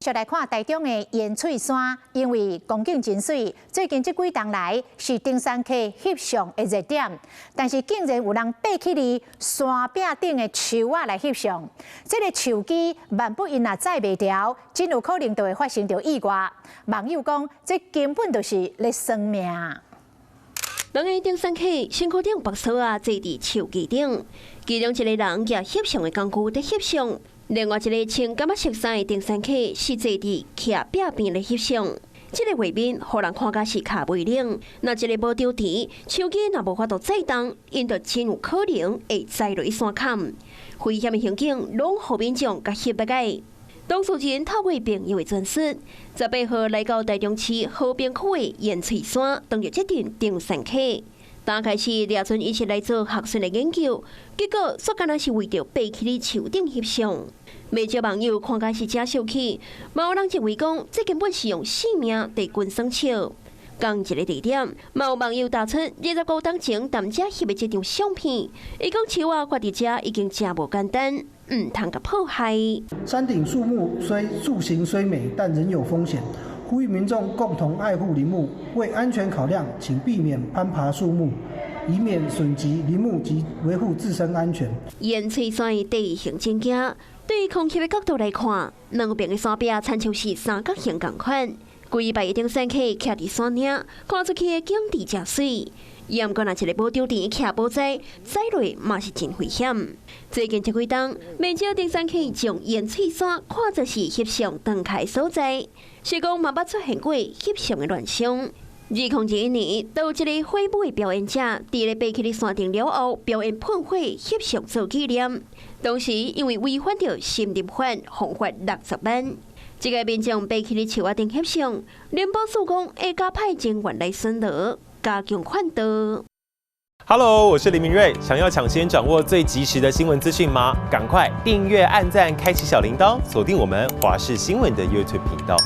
再來看台中的煙翠山，因為風景真媠，最近這幾冬來是登山客翕相的熱點。但是竟然有人爬起佇山壁頂的樹仔來翕相，這个樹枝萬不𪜶若載袂牢，真有可能就會發生著意外。網友講，這根本就是咧耍命。兩个登山客身軀頂縛索仔，坐佇樹枝頂，其中一个人舉翕相的工具佇翕相。另外一个穿柑仔色衫的登山客是坐佇徛壁邊咧翕相，這个畫面予人看甲是跤尾冷。若一个無著佇，樹枝若無法度載重，𪜶就真有可能會栽落去山坎。危險的行徑攏予民眾共翕落來。當事人透過朋友的轉述，18號來到台中市和平區的煙翠山，當著這陣登山客。剛開始掠準伊是來做學術的研究，結果煞敢若是為著爬起佇樹頂翕相。袂少網友看甲是誠生氣，嘛有人認為講，這根本是用性命佇跟耍笑。仝一个地點，嘛有網友打出25冬前踮遮翕的這張相片，伊講樹仔掛佇遮已經誠無簡單，毋通共破壞。山頂樹木雖樹形雖美，但仍有風險。呼籲民眾共同愛護林木，為安全考量，請避免攀爬樹木，以免損及林木及維護自身安全。煙翠山的地形真驚，對空翕的角度來看，兩邊的山壁親像是三角形仝款。規排的登山客徛佇山嶺，看出去的景致誠媠。毋過若一个無著佇徛寶在，栽落嘛是真危險。最近這幾冬，袂少登山客將煙翠山看作是翕相打卡所在，是講嘛捌出現過翕相的亂象。2021年，有一个火舞的表演者，佇咧爬起佇山頂了後，表演噴火翕相做紀念。當時因為違反著森林法，予罰60萬。這个民眾爬起佇樹仔頂翕相，林保署講會加派人員來巡邏，加強勸導。 Hello，我是林明瑞。想要搶先掌握最及時的新聞資訊嗎？趕快訂閱、按讚、開啟小鈴鐺，鎖定我們華視新聞的 YouTube 頻道。